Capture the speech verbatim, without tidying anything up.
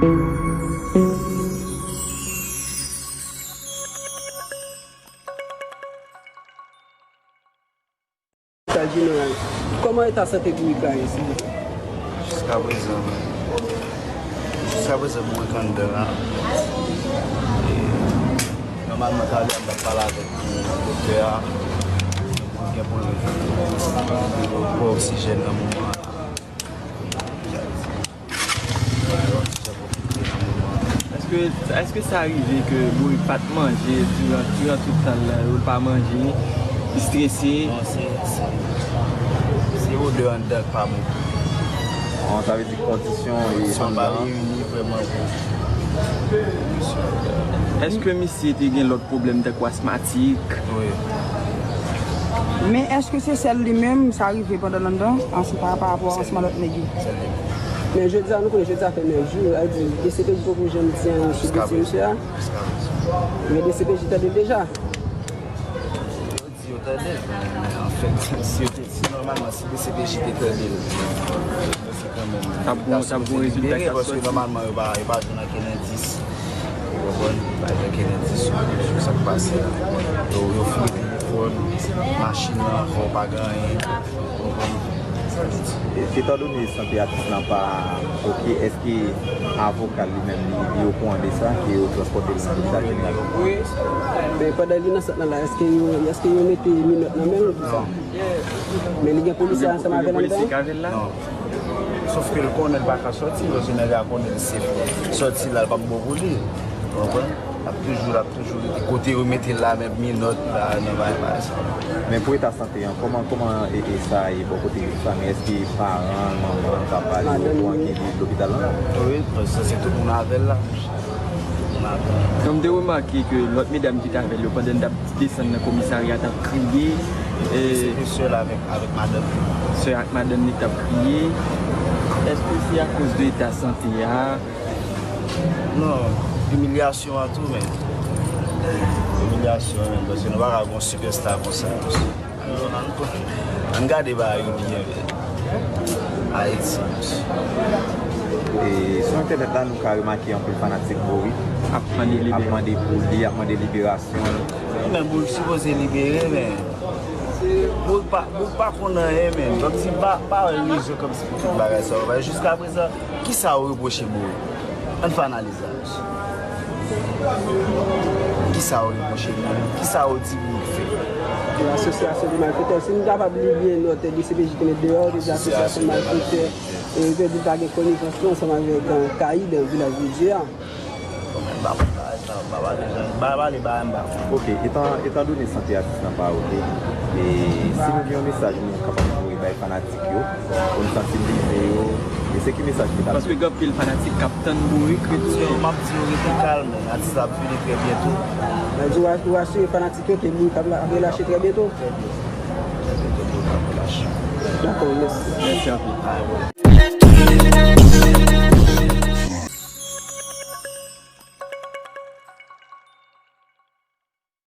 Sa Junior, kòman eta sante Bourik la ye, silvouplè? Jiskaprezan, jiskaprezan mwen k anndan la. E, nòmalman, talè a m t ap pale avèk doktè a. Mwen gen pwoblèm pou oksijèn nan moman an la. Èske, èske sa rive ke Bourik pa t manje diran, diran tout tan l la, ou l pa manje, li strese? Non, se, se, se odè anndan k pa bon. Bon, sa vle di kondisyon e anndan an. Kondisyon pa reyini vrèman pou. Èske misye te gen lòt pwoblèm tankou asmatik? Wi. Men èske se sèl li menm sa rive pandan l anndan, ansanm pa, pa rapò ansanm a lòt nèg yo? Sèl li menm. Men jodi a, nou konnen jodi a fè nèf jou, sa vle di D C P J poko janm di anyen sou dosye misye a. Jiskaprezan. Men D C P J tande l deja. Yo di yo tande l, men anfèt, si yo te, si nòmalman, si D C P J te tande l, se kanmenm, t ap gon, t ap gon rezilta k t ap sòti. Paske nòmalman, yo pa, yo pa jwenn okenn endis. Ou konprann? Pa gen okenn endis sou, sou sa k pase a. Yo, yo fouye telefòn, machin nan, ankò pa gen anyen. Ou konprann? E, etandone sante atis lan pa oke, èske avoka l li menm li, li okouran de sa, ke yo transpòte l nan lopital jeneral? Men pandan li nan sant lan la, èske yo, èske yo mete minòt nan men l oubyen sa? Non. Men li gen polisye ansanm avè l anndan? Non. Sof ke l konnen l pa ka sòti, paske nèg la konnen l se sòti la, l p ap bon pou li. Ou konprann? L ap toujou, l ap toujou rete kote yo mete l la, menm minòt la, nan bagay, bagay sa. Men pou eta sante a, kòman, kòman e, e sa ye bò kote fanmi? Èske paran l, manman l, papa l, yo okouran ke li lopital la? Wi, paske se tout moun avè l la. Tout moun avè l. Donk, m te remake ke lòt medam ki t avè l yo, pandan n t ap desann nan komisarya t ap kriye. E se te sè l avèk, avèk madanm li. Sè ak madanm li t ap kriye. Èske se akoz de eta sante a? Non, imilyasyon an tou, men. Imilyasyon an, men, paske nou pa ka gon sipèsta konsa, mesye. Ann, ann gade bagay yo byen, men. Ayiti, mesye. E sou entènèt la, nou ka remake anpil fanatik Bourik ap mande pou li, ap mande liberasyon. Men Bourik sipoze libere, men Bourik pa, Bourik pa konn anyen, men. Kòmsi m pa, pa wè rezon kòmsi pou tout bagay sa yo. Jiskaprezan, kisa yo repwoche Bourik? Ann fè analiz la, mesye. Kisa yo repwoche Bourik? Kisa yo di Bourik fè? Yon asosyasyon de malfetè. Si nou kapab li byen nòt D C P J te met deyò, yo te di asosyasyon malfetè. E yo te di pa gen konivans ansanm avèk, euh, Kayid, Vilaj de Dye a. Bon, men m pa konn bagay sa, m pa pale jan, m pa pale bagay m pa konn. Ok, etan, etandone sante atis lan pa oke, e si nou gen yon mesaj nou kapab voye bay fanatik yo, pou n sansibilize yo, e se ki mesaj ki ta... Paske gen anpil fanatik k ap tann Bourik retounen. M ap di yo rete kalm, atis la ap vini trè byento. Mwen di w, w asire fanatik yo ke Bourik ap, ap relache trè byento. Trè byento. Trè byento Bourik ap relache. Dakò, mèsi. Mèsi anpil.